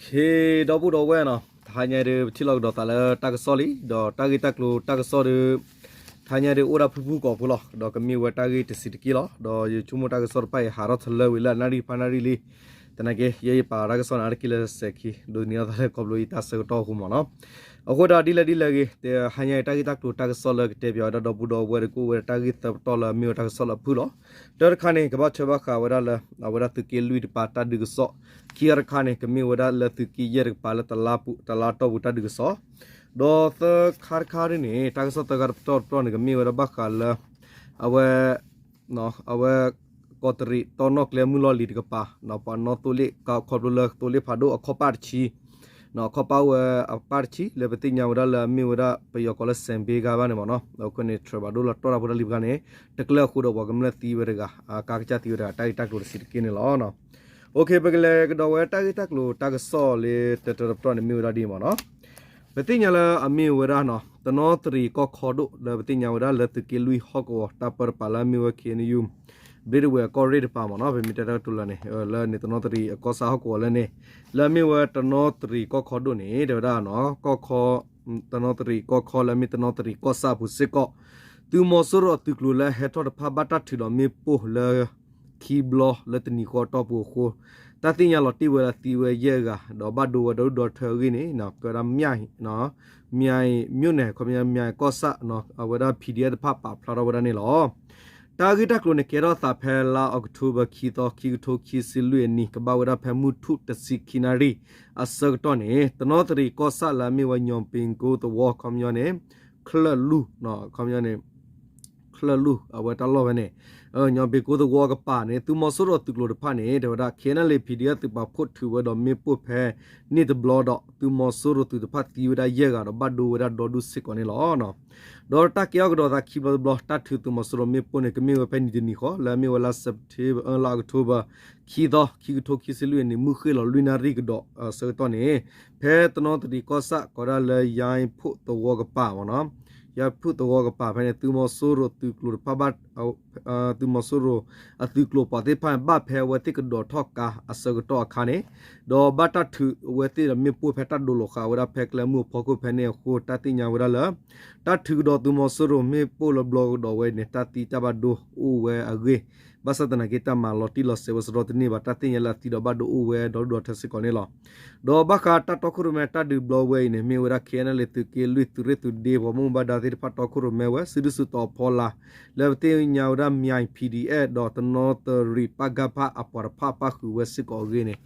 ဟ့ၣ် ဒီပုၢ်ဒီဝဲၢ်နီၤ, တဟါညါဒုး ပထံၣ်လိာ်ကဒီးသးလၢတၢ်ကစီၣ်လံ, ဒီးတၢ်ဂ့ၢ်တၢ်ကျိၤတၢ်ကစီၣ်ဒုး တဟါညါဒုးအိၣ်ဒၣ်ဖုၣ်ဖုၣ်ကိာ်ဖိလီၤ, ဒီးကမ့ၢ်ဝဲတၢ်ဂ့ၢ်တဆံးတက့ၢ်လီၤ. ဒီးယဆိကမိၣ်တၢ်ကစီၣ်တဖၣ်အံၤ ဟးထီၣ်ထီလၢဝံၤလၢအနၣ်ရံၣ်ဖးနၣ်ရံၣ်လံ, သနာ်က့ ယဲယပာ်တၢ်ကစီၣ်န့ၣ် အါတက့ၢ်လၢစဲးခံ ဒိးန့ၢ်အီၤသးလၢခီဖျိအံၤတၢ်ဆၢကတီၢ်အဃိမ့ၢ်နီၤ. အဃိဒီးဒ်လဲၣ်ဒ်လဲၣ်ဂ့ၤ တဟါညါအံၤတၢ်ဂ့ၢ်တၢ်ကျိၤတၢ်ကစီၣ်လၢကတဲပၠးဝဲဒၣ်ဒီပုၢ်ဒီဝဲၢ်ဒီး ကအိၣ်ဝဲဒၣ်တၢ်ဂ့ၢ်သၢပတီၢ်လၢအမ့ၢ်ဝဲတၢ်ကစီၣ်လၢအဖုၣ်လီၤ. တၢတခါန့ၣ် ကဘၣ်ထွဲဘၣ်ဃးဝဲဒၣ်လၢ အဝဲဒၣ်သုးက့လွံၢ်တပၤတၢ်ဒုးကစီၣ်, ခံခါတခါန့ၣ် ကမ့ၢ်ဝဲဒၣ်လၢသုးက့ယဲၢ်တကပၤလၢတလါပူၤ တလါတီၢ်ပူၤတၢ်ဒုးကစီၣ်, ဒီးသၢခါတခါဒ်န့ၣ် တၢ်ကစီၣ်သၢခါတပတီၢ်တပတီၢ်န့ၣ် ကမ့ၢ်ဝဲဒၣ်ဘၣ်ဃးလၢ အဝဲ အဝဲ ကီးတရံးတီနီၣ်ကျဲမုၢ်လီၢ်လံၤတကပၤ ပှၤနီၣ်သိလ့ၣ် ခီဖျိလၢသိလ့ၣ်ဖးဒိၣ်အခီၣ်ပၢ်တဆံ အခီၣ်ပၢ်ဝဲအပၢ်တဆံ လၢပသ့ၣ်ညါဝဲဒၣ်လၢအမ့ၢ်ဝဲဒၣ်ပယီၤကိးလၢစဲးဘ့ကါဘၣ်န့ၣ်မ့ၢ်နီၤ, အဃိန့ၣ် ထြဲးဘၣ်ဒိၣ်လၢတီၢ်တၢ်ဖိတၢ်လံၤတခါန့ၣ် တကျၢၢ်အဃိဒီးပှၤကမျၢၢ်သံဝဲတဂၤ ကါကစၢ်သံဝဲတဂၤ တၢ်ဂ့ၢ်တၢ်ကျိၤတဆံးတက့ၢ်န့ၣ်လီၤ. အိၣ်ခ့ပကလဲၤကဒီးဝဲတၢ်ဂ့ၢ်တၢ်ကျိၤတၢ်ကစီၣ်လၢတၢတပတီၢ်န့ၣ်မ့ၢ်ဝဲဒၣ်ဒ်အံၤမ့ၢ်နီၤ, ပသ့ၣ်ညါလၢအမ့ၢ်ဝဲဒၣ် တနီသရံၣ်ကီၢ်ခီဒိၣ် လၢပသ့ၣ်ညါဝဲဒၣ်လၢသုးက့လွံၢ်ဟီၣ်ကဝီၤတၢ်ပၢတပၤလၢအမ့ၢ်ဝဲ ခ့ၣ်အဲၣ်ယူၣ် ဘျ့ဒဝဲၢ်ကီၢ်ရ့ၣ်တပၤမ့ၢ်နီၤ, ပမ့ၢ်တဲတၢ်ကတိၤလၢန့ၣ် လၢန့ၣ်တနီသရံၣ်အကီၢ်ဆၣ်ဟီၣ်ကဝီၤလၢန့ၣ် လၢအမ့ၢ်ဝဲတနီသရံၣ်ကီၢ်ခီဒိၣ်န့ၣ် တဲဝဲဒၣ် ကီၢ်ခီ တနီသရံၣ်ကီၢ်ခီလၢအမ့ၢ်တနီသရံၣ်ကီၢ်ဆၣ်အပူၤစ့ၢ်ကီး သုးမီၤစိရိၤအသုးကျိၤလၢဟဲထီၣ်တဖၣ်ဘၣ်တၢ်ထုးဒီးမ့ၣ်ပိၢ်လၢ ခံဘျီလၢတနံၤဃီအတီၢ်ပူၤအဃိ တၢ်သ့ၣ်ညါလီၤတ့ၢ်ဝဲဒၣ်သံဝဲယဲၢ်ဂၤ ဒီးဘၣ်ဒိဝဲဒီဒူၣ်ဒီထၢအဂ့ၢ်န့ၣ် ကဲဝဲဒၣ် မၠဲၣ် မၠဲၣ် မြို့နယ် ခီပညီ မၠဲၣ်ကီၢ်ဆၣ် အဝဲဒၣ် PDF တဖၣ်ပာ်ဖျါထီၣ်ဝဲဒၣ်န့ၣ်လီၤ. တၢ်ဂ့ၢ်တၢ်ကျိၤန့ၣ် ကဲထီၣ်သးဖဲလါအီးကထိဘၢၣ် ခံသီ ခံကထိခံဆံလွံၢ်အနံၤ ကဘၣ်ဝဲဒၣ်ဖဲမုၢ်ထူၣ်တဆံခံနၣ်ရံၣ်အဆၢကတီၢ်န့ၣ် တနီသရံၣ်ကီၢ်ဆၣ်လၢအမ့ၢ်ဝဲ ညောင်ပင်ကုန်းသဝေါ် ခီပညီန့ၣ် ချၢၣ်လူၢ် ခီပညီန့ၣ် ချၢၣ်လူၢ် အဝဲတၢ်လီၢ်ဖဲန့ၣ် ညောင်ပင်ကုန်းသဝေါ်ကပၤန့ၣ် သုးမီၤစိရိၤသုးကျိၤတဖၣ်န့ၣ် တဲဝဲဒၣ် ခ့ၣ်အဲၣ်ယူၣ် PDF သုးပာ်ဖှိၣ်ထုးဝဲဒီးမ့ၣ်ပိၢ်ဖဲန့ၣ်တဘျီဒီး သုးမီၤစိရိၤသုးတဖၣ်သံဝဲဒၣ်ယဲၢ်ဂၤဒီးဘၣ်ဒိဝဲဒၣ်ဒီဒူၣ်စ့ၢ်ကီးန့ၣ်လီၤ. ဒီးတၢ်ကဲထီၣ်ကဒီးသးခံဘျီတဘျီ တၢ်ထုးသုးမီၤစိရိၤမ့ၣ်ပိၢ်န့ၣ် ကမ့ၢ်ဝဲဖဲနံၤတနံၤဃီ လၢအမ့ၢ်ဝဲလါစဲးပထ့ဘၢၣ် လါအီးကထိဘၢၣ် ခံသီ ခံကထိခံဆံလွံၢ်အနံၤ မုၢ်ဃ့ၢ်လီၤလွံၢ်နၣ်ရံၣ်ကဒီးအဆၢကတီၢ်န့ၣ် ဖဲတနီသရံၣ်ကီၢ်ဆၣ် ကိးဒၣ်လၢ ယါဖှိၣ်သဝီကပၤမ့ၢ်နီၤ, ယါဖှိၣ်သဝီကပၤဖဲန့ၣ် သုးမီၤစိရိၤသုးကျိၤတဖၣ်ဘၣ် သုးမီၤစိရိၤအသုးကျိၤပှၤသ့ၣ်တဖၣ် ဘၣ်ဖဲအဝဲသ့ၣ်ကဒိးထီၣ်ကါအဆၢကတီၢ်အခါန့ၣ် ဒီးဘၣ်တၢ်ထုးအဝဲသ့ၣ်ဒီးမ့ၣ်ပိၢ်ဖဲတၢ်ဒိးလိာ်ဃာ်ဝဲဒၣ်ဖဲကျဲမုၢ်အဖီခိၣ်ဖဲန့ၣ်အဃိ တၢ်သ့ၣ်ညါဝဲဒၣ်လၢ တၢ်ထုးကဒီးသုးမီၤစိရိၤမ့ၣ်ပိၢ်လၢဘျီကဒီးဝဲန့ၣ် တၢ်သံတၢ်ဘၣ်ဒိအိၣ်ဝဲအဂ့ၢ် ဘၣ်ဆၣ်သနာ်က့ တၢ်မၤလီၤတံၢ်လီၤဆဲးဝဲစရီတန့ၢ်ဘၣ် တၢ်သ့ၣ်ညါလၢအသံဒီးဘၣ်ဒိအိၣ်ဝဲဒီဒူၣ်ဒီထၢစ့ၢ်ကီးန့ၣ်လီၤ. ဒီးဘၣ်ဃးတၢ်တီခိၣ်ရိၣ်မဲတၢ်ဒုးဘျီဝဲအံၤန့ၣ် မ့ၢ်ဝဲဒၣ် ခ့ၣ်အဲၣ်ယူၣ် သုးက့လွံၢ် သုးရ့ၣ်သုးဒ့ ပှၤဘၣ်မူဘၣ်ဒါသ့ၣ်တဖၣ်တီခိၣ်ရိၣ်မဲဝဲ စုဒုၣ်စုတီၤအဖီလာ် လၢပသ့ၣ်ညါဝဲဒၣ် မၠဲၣ် PDF ဒီးတနီသရံၣ်ပၣ်ကၣ်ဖၣ်အပှၤတဖၣ်ပၣ်ဃုာ်ဝဲစ့ၢ်ကီးအဂ့ၢ်န့ၣ်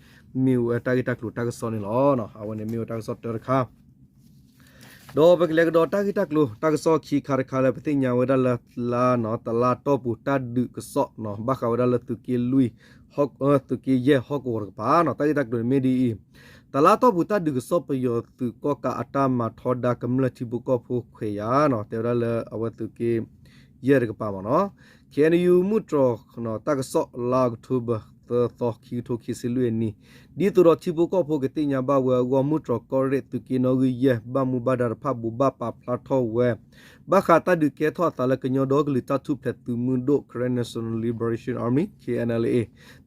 မ့ၢ်ဝဲတၢ်ဂ့ၢ်တၢ်ကျိၤတၢ်ကစီၣ်န့ၣ်လီၤ. အဝဲန့ၣ်မ့ၢ်ဝဲတၢ်ကစီၣ်တၢတခါ ဒီးပကလဲၤကဒီးတၢ်ဂ့ၢ်တၢ်ကျိၤတၢ်ကစီၣ်ခံခါတခါလၢပသ့ၣ်ညါဝဲဒၣ်လၢ လါ တလါတီၢ်ပူၤတၢ်ဒုးကစီၣ် ဘၣ်ဃးဝဲဒၣ်လၢသုးက့လွံၢ် သုးက့ယဲၢ်ဟီၣ်ကဝီၤတကပၤနီၤ တၢ်ဂ့ၢ်တၢ်ကျိၤန့ၣ်မ့ၢ်ဒ်အံၤ, တလါတီၢ်ပူၤတၢ်ဒုးကစီၣ်ပယီၤသုးကီၣ်ကးအတၢ်မၤထီဒါကမျၢၢ်ထံဖိကီၢ်ဖိခွဲးယာ်နီၤ တဲဝဲဒၣ်လၢအဝဲသုးက့ယဲၢ်တကပၤမ့ၢ်နီၤ ခ့ၣ်အဲၣ်ယူၣ် မုၢ်တြီၤတၢ်ကစီၣ် လါအီးကထိဘၢၣ် သၢသီ ခံကထိခံဆံလွံၢ်အနံၤ ဒ်သိးဒီးထံဖိကီၢ်ဖိကသ့ၣ်ညါဘၣ်ဝဲအဂီၢ် မုၢ်တြီၤကီၢ်ရ့ၣ်သုးက့နီၣ်ဂံၢ်ယဲၢ် ဘၣ်မူဘၣ်ဒါတဖၣ်ဘိးဘၣ်ပာ်ဖျါထီၣ်ဝဲ ဘၣ်ဃးတၢ်ဒုးကဲထီၣ်အသးလၢကညီဒီကလုာ်တၢ်ထူၣ်ဖျဲးသုးမုၢ်ဒိၣ် Karen National Liberation Army, KNLA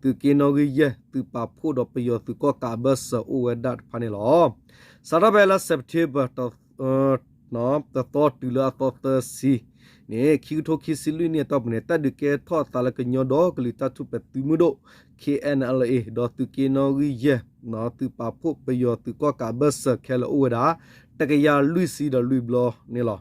သုးက့နီၣ်ဂံၢ်ယဲၢ် သုးပာ်ဖှိၣ်ဒီးပယီၤသုးကီၣ်ကးအဘၢၣ်စၢၤအိၣ်ဝဲဒၣ်တဖၣ်န့ၣ်လီၤ. စးထီၣ်ဖဲလါစဲးပထ့ဘၢၣ် တသီတုၤလၢအသီသၢဆံန့ၣ် ခံကထိခံဆံလွံၢ်နံၣ်အတီၢ်ပူၤန့ၣ် တၢ်ဒုးကဲထီၣ်အသးလၢကညီဒီကလုာ်တၢ်ထူၣ်ဖျဲးသုးမုၢ်ဒိၣ် KNLA ဒီးသုးက့နီၣ်ဂံၢ်ယဲၢ် သုးပာ်ဖှိၣ်ပယီၤသုးကီၣ်ကးအဘၢၣ်စၢၤခဲလၢာ်အိၣ်ဝဲဒၣ် တကယၤလွံၢ်ဆံဒီးလွံၢ်ဘျီန့ၣ်လီၤ.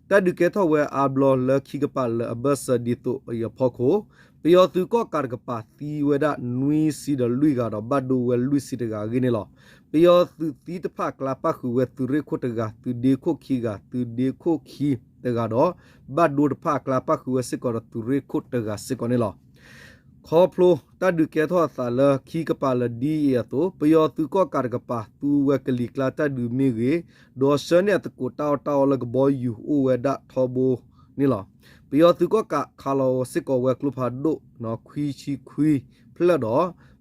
တၢ်ဒုးကဲထီၣ်ဝဲအါဘျီလၢခံကပၤလၢအဘၢၣ်စၢၤဒ်သိးအံၤအဖီခိၣ် ပယီၤသုးကီၣ်ကးတကပၤသံဝဲဒၣ်နွံဆံဒီးလွံၢ်ဂၤဒီးဘၣ်ဒိဝဲလွံၢ်ဆံတဂၤအဂ့ၢ်န့ၣ်လီၤ. ပယီၤသုးသံတဖၣ်အကျါပၣ်ဃုာ်ဝဲသုးရ့ၣ်ခိၣ်တဂၤ သုးဒ့ခိၣ်ခံဂၤ သုးဒ့ခိၣ်ခံတဂၤဒီး ဘၣ်ဒိတဖၣ်အကျါပၣ်ဃုာ်ဝဲစ့ၢ်ကီးဒီးသုးရ့ၣ်ခိၣ်တဂၤစ့ၢ်ကီးန့ၣ်လီၤ. ခီဖျိတၢ်ဒုးကဲထီၣ်အသးလၢခံကပၤလၢဒ်အံၤအသိး ပယီၤသုးကီၣ်ကးတကပၤသူဝဲကလံၤကျါတၢ်ဒုးမ့ၢ်ဂ့ၤ, ဒီးဆှၢန့ၢ်အသကိးတၢ်အီၣ်တၢ်အီလၢကဘီယူၤအိၣ်ဝဲဒၣ်ထီဘိန့ၣ်လီၤ. ပယီၤသုးကီၣ်ကးခးလီၤစ့ၢ်ကီးဝဲကျိဖးဒိၣ် ခွံဆံခွံ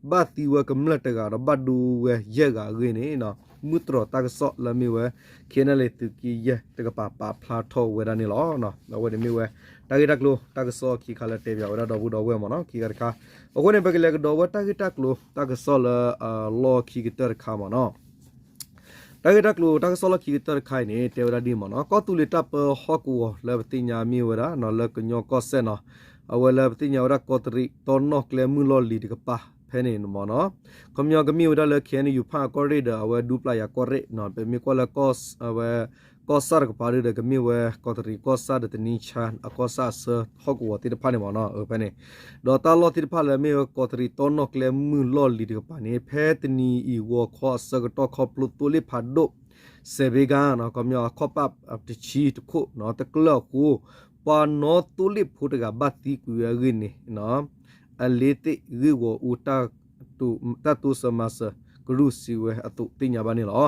ဖျၢၣ်ဒီး ဘၣ်သံဝဲကမျၢၢ်တဂၤဒီးဘၣ်ဒိဝဲယဲၢ်ဂၤအဂ့ၢ်န့ၣ် မုၢ်တြီၤတၢ်ကစီၣ်လၢအမ့ၢ်ဝဲ ခ့ၣ်အဲၣ်ယူၣ် သုးက့ယဲၢ်တကပၤပာ်ဖျါထီၣ်ဝဲဒၣ်န့ၣ်လီၤ. အဝဲန့ၣ်မ့ၢ်ဝဲ တၢ်ဂ့ၢ်တၢ်ကျိၤတၢ်ကစီၣ်ခံခါလၢတဲပၠးဝဲဒၣ်ဒီပုၢ်ဒီဝဲၢ်မ့ၢ်နီၤ ခံခါတခါ. အဃိန့ၣ် ပကလဲၤကဒီးဝဲတၢ်ဂ့ၢ်တၢ်ကျိၤတၢ်ကစီၣ်လၢအလီၢ်ခံကတၢၢ်တခါမ့ၢ်နီၤ. တၢ်ဂ့ၢ်တၢ်ကျိၤတၢ်ကစီၣ်လီၢ်ခံကတၢၢ်တခါအံၤန့ၣ် တဲဝဲဒၣ်ဒ်အံၤမ့ၢ်နီၤ, ကီၢ်သူလ့ၤတၢ်ပၢဟီၣ်ကဝီၤလၢပသ့ၣ်ညါမ့ၢ်ဝဲဒၣ်နီၤ လၢကညီကီၢ်စဲၣ်နီၤ, အဝဲလၢပသ့ၣ်ညါဝဲဒၣ်ကီးတရံးတီနီၣ်ကျဲမုၢ်လီၢ်လံၤတကပၤဖဲန့ၣ်မ့ၢ်နီၤ, ခီပညီကမ့ၢ်ဝဲဒၣ်လၢ ခ့ၣ်အဲၣ်ယူၣ် ဖၣ်အကီၢ်ရ့ၣ်ဒီး အဝဲဒူပျၢ်ယၤကီၢ်ရ့ၣ်နီၤ, ပမ့ၢ်ကွၢ်လၢ အဝဲ ကီၢ်ဆၣ်တကပၤဒုဒီး ကမ့ၢ်ဝဲ ကီးတရံးကီၢ်ဆၣ်ဒီးတနံၤဆါ အကီၢ်ဆၣ်အဆၢဟီၣ်ကဝီၤသ့ၣ်တဖၣ်န့ၣ်မ့ၢ်နီၤ, ဖဲန့ၣ် ဒီးတၢ်လီၢ်သ့ၣ်တဖၣ်လၢမ့ၢ်ဝဲကီးတရံးတီနီၣ်ကျဲမုၢ်လီၢ်လံၤတကပၤန့ၣ် ဖဲတနံၤအံၤဂီၤခီအဆၢကတီၢ်ခီဖျိသိလ့ၣ်ဖးဒိၣ် စဲးဘ့ကါနီၤ, ခီပညီအခီၣ်ပၣ်တဆံတခိၣ်နီၤ တကျၢၢ်အဃိ ပှၤနီသိလ့ၣ်ဖိတဂၤဘၣ်သံကွံာ်ဝဲအဂ့ၢ်န့ၣ် အလ့သ့ၣ်ဂ့ၢ်ဂီၤအူ တၢ်တိစၢၤမၤစၢၤကရူၢ်စံးဝဲအသိးသ့ၣ်ညါဘၣ်န့ၣ်လီၤ.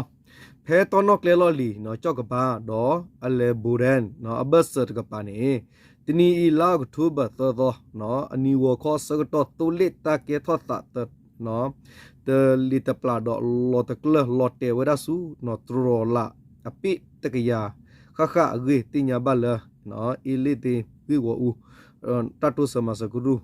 ဖဲတီနီၣ်ကျဲလီၢ်လံၤနီၤ ကၠီၣ်ကဘါဒီးအလဲၤဘိဒဲၣ်နီၤ အဘၢၣ်စၢၤတကပၤန့ၣ် တနံၤအံၤလါအီးကထိဘၢၣ်သၢသီနီၤ အနံၤဂီၤခီအဆၢကတီၢ်သိလ့ၣ်တၢ်ကဲထီၣ်သး တလံၤတပျၢ်ဒီးလီၤတကျၢၢ်လီၤတဲာ်ဝဲဒၣ်ဆူနီၤ တြီၤလးအပ့ၣ်တကယၤဃၣ်ဃၣ်အဂ့ၢ်သ့ၣ်ညါဘၣ်လၢ အ့လ့ၣ်သ့ၣ်ဂ့ၢ်ဂီၤအူ တၢ်တိစၢၤမၤစၢၤကရူၢ်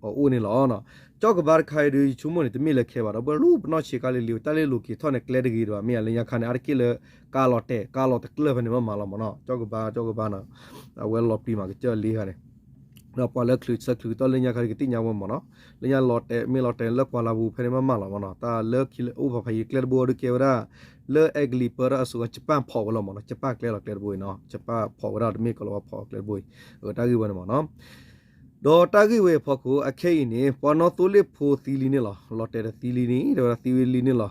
အအိၣ်န့ၣ်လီၤ. ကၠီၣ်ကဘါတခါအံၤဒီး ယဆိကမိၣ်န့ၣ် တမ့ၢ်လၢခဲဘၣ်ဒီး ပလူပနီၣ်ဆံးကါလံၤလံၤ တၢ်လ့ၣ်လိၤက့ၤထီၣ်န့ၣ် ကျဲတဂ့ၤဒီး မ့ၢ်အလၢညါခါန့ၣ် အါတက့ၢ်လၢ ကါလီၤတဲာ် ကါလီၤတကျၢၢ်ဖဲန့ၣ်မ့ၢ်မးလီၤမ့ၢ်နီၤ ကၠီၣ်ကဘါ ကၠီၣ်ကဘါနီၤ အဝဲလီၤပျံၤမးကစၢၢ်လံခါန့ၣ် ဒီးပှၤလၢချုးဆၢချုးကတီၢ်လၢညါခါန့ၣ် ကသ့ၣ်ညါဝဲမ့ၢ်နီၤ လၢညါလီၤတဲာ် မ့ၢ်လီၤတဲာ်လၢကွၢ်လၢ်ပူၤဖဲန့ၣ်မ့ၢ်မးလီၤမ့ၢ်နီၤ တၢ်လၢခံလၢအိၣ်ဖးဖးယံၤကျဲတဘိအံၤဒုးကဲဝဲဒၣ် လၢအဲကလံးပၢတၢ်အစိၤ ကၠပၣ်ဖီၣ်ဝဲလီၤမ့ၢ်နီၤ ကၠပၣ်ကျဲလီၤကျဲတဘိအံၤနီၤ ကၠပၣ်ဖီၣ်ဝဲဒၣ်တမ့ၢ်ကီးလီၤဝဲဖီၣ်ကျဲတဘိအံၤ အတၢ်ဂ့ၢ်ဝဲန့ၣ်မ့ၢ်နီၤ ဒီးတၢ်ဂ့ၢ်ဝဲအဖီခိၣ် အခဲအံၤန့ၣ် ပှၤနီသိလ့ၣ်ဖိသံလံန့ၣ်လီၤ လီၤတဲာ်ဒီးသံလံန့ၣ် တဲဝဲဒၣ်သံဝဲလံန့ၣ်လီၤ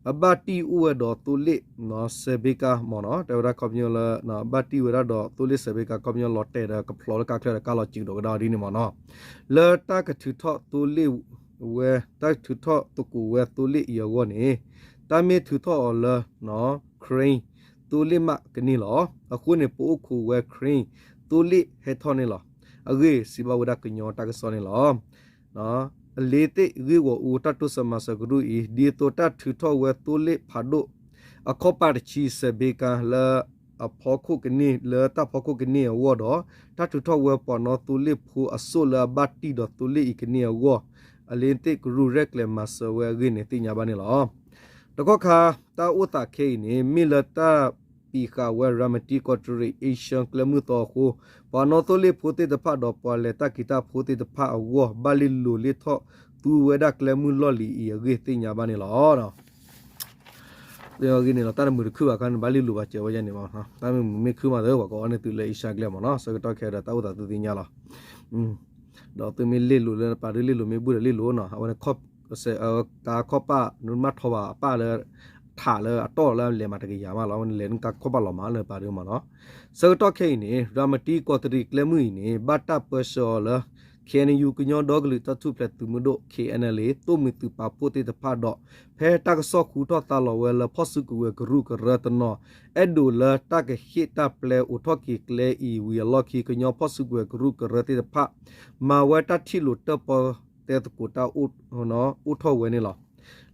အဘၣ်တံၢ်အိၣ်ဝဲဒီးသိလ့ၣ် စဲးဘ့ကါမ့ၢ်နီၤ တဲဝဲဒၣ်ခီပညီလၢ အဘၣ်တံၢ်ဝဲဒၣ်ဒီးသိလ့ၣ်စဲးဘ့ကါ ခီပညီလီၤတဲာ်ဒီးကဖျိးလၢကါချၢဒီးကါလီၤစူၤဒီးကဒါဒ်န့ၣ်မ့ၢ်နီၤ လၢတၢ်ကထုးထီၣ်သိလ့ၣ်ဝဲ တၢ်ထုးထီၣ်သကိးဝဲသိလ့ၣ်အံၤအဂီၢ်န့ၣ် တၢ်မ့ၢ်ထုးထီၣ်အီၤလၢ crane သိလ့ၣ်မးကန့ၢ်လီၤ. အဃိန့ၣ် ပအိၣ်ခိးဝဲ crane သိလ့ၣ်ဟဲထီၣ်န့ၣ်လီၤ. အဂ့ၢ်စံးဘၣ်ဝဲဒၣ်ကညီတၢ်ကစီၣ်န့ၣ်လီၤ. အလ့သ့ၣ်ဂ့ၢ်ဂီၤအူတၢ်တိစၢၤမၤစၢၤကရူၢ်အံၤ ဒ်သိးတၢ်ထုးထီၣ်ဝဲသိလ့ၣ်ဖးဒိၣ် အခီၣ်ပၣ်တဆံ စဲးဘ့ကါ လၢအဖီခိၣ်ကန့ၢ် လၢတၢ်ဖီခိၣ်ကန့ၢ်အဂီၢ်ဒီး တၢ်ထုးထီၣ်ဝဲပှၤနီသိလ့ၣ်ဖိအစိၣ်လၢအဘၣ်တံၢ်ဒီးသိလ့ၣ်အံၤကန့ၢ်အဂီၢ် အလ့သ့ၣ်ကရူၢ်ရဲၣ်ကျဲၤမၤစၢၤဝဲအဂ့ၢ်န့ၣ် သ့ၣ်ညါဘၣ်န့ၣ်လီၤ. တကီၢ်ခါ တၢ်အိၣ်သးခဲအံၤန့ၣ် မ့ၢ်လၢတၢ်ပံးဃာ်ဝဲ ရၤမတံကီးတရံး Asian ကျဲမုၢ်သီအဃိ ပှၤနီသိလ့ၣ်ဖိသ့ၣ်တဖၣ်ဒီးပှၤလဲၤတၢ်က့ၤတၢ်ဖိသ့ၣ်တဖၣ်အဂီၢ် ဘၣ်လ့လိာ်လ့ထီၣ်သူဝဲဒၣ်ကျဲမုၢ်လီၢ်လံၤအံၤအဂ့ၢ်သ့ၣ်ညါဘၣ်န့ၣ်လီၤ. ဂ့ၢ်န့ၣ်လီၤ တၢ်တမုာ်တခုဘၣ်ခါန့ၣ် ဘၣ်လ့လိာ်ဘၣ်စၢၤဝဲယဲန့ၣ်မ့ၢ် တၢ်မ့ၢ်မုာ်မ့ၢ်ခုမးသ့ ပှၤကအီန့ၢ်သုလၢ Asia ကျဲမ့ၢ်နီၤ ဆၢကတီၢ်ခဲဒီးတၢ်အိၣ်သးသုသ့ၣ်ညါလီၤ. ဒီးသုမ့ၢ်လ့လိာ်လၢပာ်ဒုးလ့လိာ်မ့ၢ်ဘူၣ်ဒီးလ့လိာ်နီၤ အဝဲန့ၣ် ကါခီၣ်ပၣ် နမ့ၢ်ထီၣ်ဘၣ်အပၣ်လၢ ထးလၢအတီၢ်လၢအလဲၤမးတကယၤမးလီၤ အဝဲန့ၣ်လဲၤနကါခီၣ်ပၣ်လီၤမးလၢပာ်ဒုးမ့ၢ်နီၤ ဆၢကတီၢ်ခဲအံၤန့ၣ် ရၤမတံကီးတရံးကျဲမုၢ်အံၤန့ၣ် ဘၣ်တၢ်ပၢဆှၢအီၤလၢ K N U ကညီဒီကလုာ်တၢ်ထူၣ်ဖျဲးသုးမုၢ်ဒိၣ် K N L A သိၣ်မှံၤသုးပာ်ဖှိၣ်သ့ၣ်တဖၣ်ဒီး ဖဲတၢ်ကစီၣ်ဃုထီၣ်သါလီၤဝဲလၢဖီၣ်စုကဝဲၤကရူၢ်ကရၢတနီၤ အဲၣ်ဒိးလၢတၢ်ကဟ့ၣ်တၢ်ပျဲအိးထီၣ်က့ၤကျဲအံၤဝံၤအလီၢ်ခံ ကညီဖီၣ်စုကဝဲၤကရူၢ်ကရၢသ့ၣ်တဖၣ် မၤဝဲတၢ်ထံၣ်လိာ်တၢၣ်ပီၣ်တဲသကိးတၢ်အိၣ်ထီၣ်ဝဲန့ၣ်လီၤ.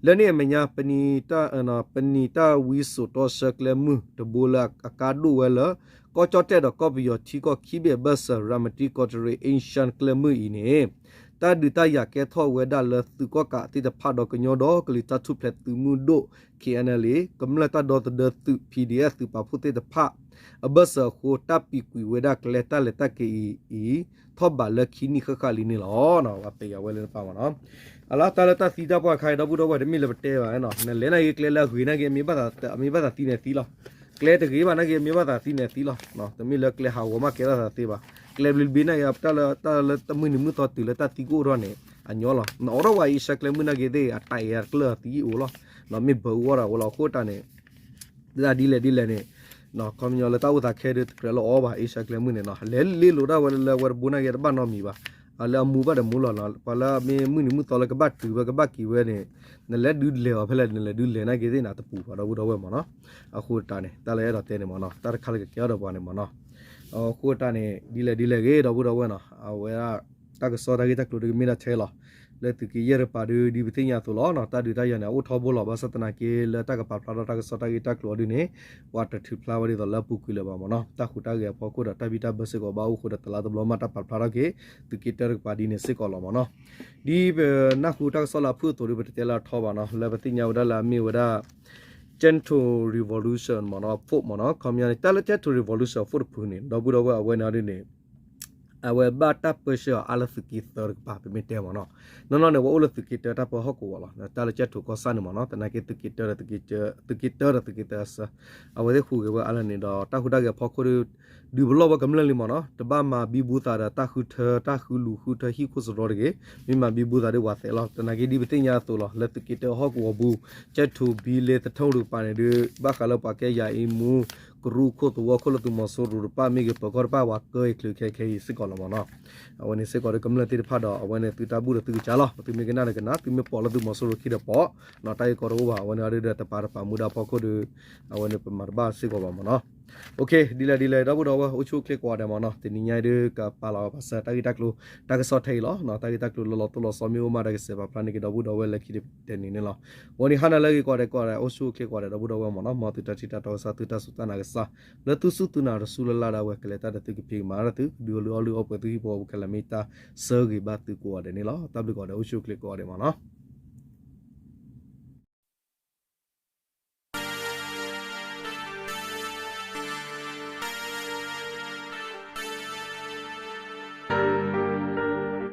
လၢန့ၣ်အမဲာ်ညါ ပနံာ်တၢ်ဝံစိာ်တီဆှၢကျဲမုၢ်တဘိလၢအကါဒိၣ်ဝဲလၢ ကီၢ်ကၠီၣ်တဲၣ်ဒီးကီၢ်ပယီၤထံကီၢ်ခံဘ့ၣ်အဘၢၣ်စၢၤ ရၤမတံကီးတရံး Asian ကျဲမုၢ်အံၤန့ၣ် တၢ်ဒုးတၢ်ယၤကဲထီၣ်ဝဲဒၣ်လၢသုးကီၣ်ကးသ့ၣ်တဖၣ်ဒီးကညီဒီကလုာ်တၢ်ထူၣ်ဖျဲးသုးမုၢ်ဒိၣ် K N L A ကမျၢၢ်တၢ်ဒီသဒၢသုး P D F သုးပာ်ဖှိၣ်သ့ၣ်တဖၣ် အဘၢၣ်စၢၤအဃိ တၢ်ပံးကွံာ်ဝဲဒၣ်ကျဲတၢ်လဲၤတၢ်က့ၤအံၤအံၤ ထီၣ်ဘးလၢခံနံၣ်ဃၣ်ဃၣ်လံန့ၣ်လီၤ. ပာ်ယၤဝဲလၢတပၤမ့ၢ်နီၤ အလၢတၢ်လၢတၢ်သံတၢ်ပှၢ်ခါအံၤ ဒီပုၢ်ဒီဝဲၢ်တမ့ၢ်လၢပတဲဘၣ်နီၤ နလဲၤနာ်က့ၤကျဲလၢအဂ့ၤနာ်က့ၤ အမ့ၢ်ဘၣ်သးသံန့ၣ်သံလီၤ. ကျဲတဂ့ၤဘၣ်နာ်က့ၤ အမ့ၢ်ဘၣ်သးသံန့ၣ်သံလီၤ. တမ့ၢ်လၢကျဲဟးဂီၤမးကဲထီၣ်သးသ့ဘၣ်. ကျဲဘျ့ဘျ့နာ်က့ၤ တၢ်လၢတၢ်လၢတမုၢ်နံၤမုၢ်သီတုၤလၢတၢ်သံကအိၣ်ထီၣ်န့ၣ် အညီလီၤ. နအိးထီၣ်ဝဲ Asia ကျဲမုၢ်နာ်က့ၤသ့ၣ် အတၢ်အဲၣ်တကျၢၢ်သံအိၣ်လီၤ. မ့ၢ်ဘၢအူဝဲဒၣ်ဝဲလီၤအဃိတၢ်န့ၣ် ဒ်လဲၣ်ဒ်လဲၣ်န့ၣ် ခီပညီလၢတၢ်အိၣ်သးခဲဒုးတကြၢးလၢအီၤဘၣ် Asia ကျဲမုၢ်န့ၣ်နီၤ လဲၤလ့လိာ်ဒၣ်ဝဲလၢဝဲတဘိနာ်က့ၤတဘၣ်နီတမံၤဘၣ်. လၢအမူဘၣ်ဒီးမူလီၤနီၤ ပှၤလၢအမ့ၢ်မုၢ်နံၤမုၢ်သီလၢကဘၣ်တုၤဝဲကဘၣ်က့ၤဝဲန့ၣ် နလဲၤဒုးလဲၤအီၤဖဲလဲၣ် နလဲၤဒုးလဲၤနာ်က့ၤသ့ၣ်န့ၣ် တပူၤဘၣ်ဒီပုၢ်ဒီဝဲၢ်မ့ၢ်နီၤ. အဃိတၢ်န့ၣ် တၢ်လၢအဲၣ်ဒိးတဲန့ၣ်မ့ၢ်နီၤ တၢ်တခါလၢကကဲထီၣ်ဒီးပှၤန့ၣ်မ့ၢ်နီၤ. အဃိတၢ်န့ၣ် ဒ်လဲၣ်ဒ်လဲၣ်ဂ့ၤ ဒီပုၢ်ဒီဝဲၢ်နီၤ အဝဲဒၣ် တၢ်ကစီၣ်တၢ်ဂ့ၢ်တၢ်ကျိၤဒုးကမ့ၢ်ဒၣ်ထဲလီၤ. လၢသုးက့ယဲၢ်တကပၤဒုး ဒ်ပသ့ၣ်ညါအသိးလီၤနီၤ တၢ်ဒုးတၢ်ယၤန့ၣ် အအိၣ်ထီဘိလီၤ ဘၣ်ဆၣ်သနာ်က့ လၢတၢ်ကပာ်ဖျါထီၣ်တၢ်ကစီၣ်တၢ်ဂ့ၢ်တၢ်ကျိၤအီၤဒုးန့ၣ် ပှၤတထုးဖျါဝဲဒ်သိးလၢအပူၤကွံာ်လၢၤဘၣ်မ့ၢ်နီၤ တၢ်ဟူးတၢ်ဂဲၤအဖီခိၣ်ဒီး တၢ်ဘံၣ်တၢ်ဘၢစ့ၢ်ကီးဘၣ်အိၣ်ဃုာ်ဒီးတလါတဘျီမး တၢ်ပာ်ဖျါထီၣ်က့ၤ သုးက့တၢတကပၤဒ်န့ၣ်စ့ၢ်ကီးလီၤမ့ၢ်နီၤ. ဒ်ပနၢ်ဟူတၢ်ကစီၣ်လၢအဖုၣ်အသိးဒုး ပတတဲလၢအထီဘၣ်နီၤ လၢပသ့ၣ်ညါဝဲဒၣ်လၢအမ့ၢ်ဝဲဒၣ် Gentle Revolution မ့ၢ်နီၤ Force မ့ၢ်နီၤ ခီပညီန့ၣ် တၢ်လၢ Gentle Revolution Force တဖုန့ၣ် ဒီပုၢ်ဒီဝဲၢ်အဝဲန့ၣ်ဒ်န့ၣ် အဝဲဘၣ်တၢ်ပၢဆှၢအီၤအါလၢသုးက့သၢတကပၤ ပမ့ၢ်တဲမ့ၢ်နီၤ နီၢ်နီၢ်န့ၣ် ဝဲအိၣ်လၢသုးက့တၢတၢ်ပၢဟီၣ်ကဝီၤလီၤ တၢ်လၢ Gentle ကီၢ်ဆၣ်န့ၣ်မ့ၢ်နီၤ သနာ်က့သုးက့တၢဒီး သုးက့တၢဒီးသုးက့သၢအဆၢ အဝဲသ့ၣ်ဟူးဂဲၤဝဲအါလၢန့ၣ်ဒီး တၢ်ဟူးတၢ်ဂဲၤအဖီခိၣ်ဒီး ဒုးပလီၢ်ဝဲကမျၢၢ်လံမ့ၢ်နီၤ တဘၣ်မၤဘံဘူသးဒီးတၢ်ဃုထၢ တၢ်ဃုလူၤဃုထၢဟံၣ်ခိၣ်စရီတဂ့ၤ မ့ၢ်မၤဘံဘူသးဒီးဝၤသဲးလီၤ သနာ်က့ဒ်ပသ့ၣ်ညါအသိးလီၤ လၢသုးက့တၢအဟီၣ်ကဝီၤပူၤ ကၠဲၣ်ထူဘံလ့ သထူၣ်တကပၤန့ၣ်ဒီး ဘၣ်ဃးလၢပှၤကဲယၤအံၤမူ ကရူၢ်ခိၣ်သဝီခိၣ်လၢသုးမီၤစိရိၤတကပၤ မ့ၢ်ဂ့ၤပၢၤကီၢ်တကပၤ ပှၤကၢအံၤချုးခဲခဲအံၤစ့ၢ်ကီးလီၤမ့ၢ်နီၤ အဝဲန့ၣ်စ့ၢ်ကီးဒီးကမျၢၢ်သ့ၣ်တဖၣ်ဒီး အဝဲန့ၣ်သုတၢ်ဘူၣ်ဒီးသုကစၢ်လီၤ သုမ့ၢ်ကနၣ်ဒီးကနၣ် သုမ့ၢ်ပိာ်လၢသုးမီၤစိရိၤခံဒီးပိာ် တၢ်ဂ့ၢ်ကီတအိၣ်ဘၣ် အဝဲန့ၣ်အဒိဒီးတပၤတပၤမူဒါဖီခိၣ်ဒီး အဝဲန့ၣ်ပမၤတဘၣ်စ့ၢ်ကီးဘၣ်မ့ၢ်နီၤ ဒ်လဲၣ်ဒ်လဲၣ် ဒီပုၢ်ဒီဝဲၢ် အိၣ်ဆူၣ်အိၣ်ချ့ကိးဂၤဒဲးမ့ၢ်နီၤ တနံၤညါအံၤဒုးကပာ်လီၤပာ်စၢၤတၢ်ဂ့ၢ်တၢ်ကျိၤ တၢ်ကစီၣ်ထဲအံၤလီၤ တၢ်ဂ့ၢ်တၢ်ကျိၤလီၤလီၤတိၢ်လီၤဆီမ့ၢ်အိၣ်မးဒီးကစဲးပာ်ဖျါန့ၢ်က့ၤဒီပုၢ်ဒီဝဲၢ်လၢခံတနံၤန့ၣ်လီၤ အဝဲန့ၣ်ဟါနၤလၢအဂ့ၤကိးဂၤဒဲးကိးဂၤဒဲး အိၣ်ဆူၣ်အိၣ်ချ့ကိးဂၤဒဲးဒီပုၢ်ဒီဝဲၢ်မ့ၢ်နီၤ မ်သုတၢ်ထံၣ်တၢ်တီကစၢ် သုတၢ်စူၢ်တၢ်နာ်ကစၢ် လၢသုစူၢ်သုနာ်တစူၢ်လၢ်လၢ်ဒၣ်ဝဲ ကလဲၤတၢ်ဒီးသုကဖံးကမၤဒီးသု ကဒုးအီလုၢ်အီလုၢ်အီပှဲၤသုဟံၣ်ဖိဃီဖိခဲလၢာ် မ့ၢ်တၢ်ဆၢဂ့ၤဘၣ်သုကိးဂၤဒဲးန့ၣ်လီၤ တၢ်ဘျုးကိးဂၤဒဲး အိၣ်ဆူၣ်အိၣ်ချ့ကိးဂၤဒဲးမ့ၢ်နီၤ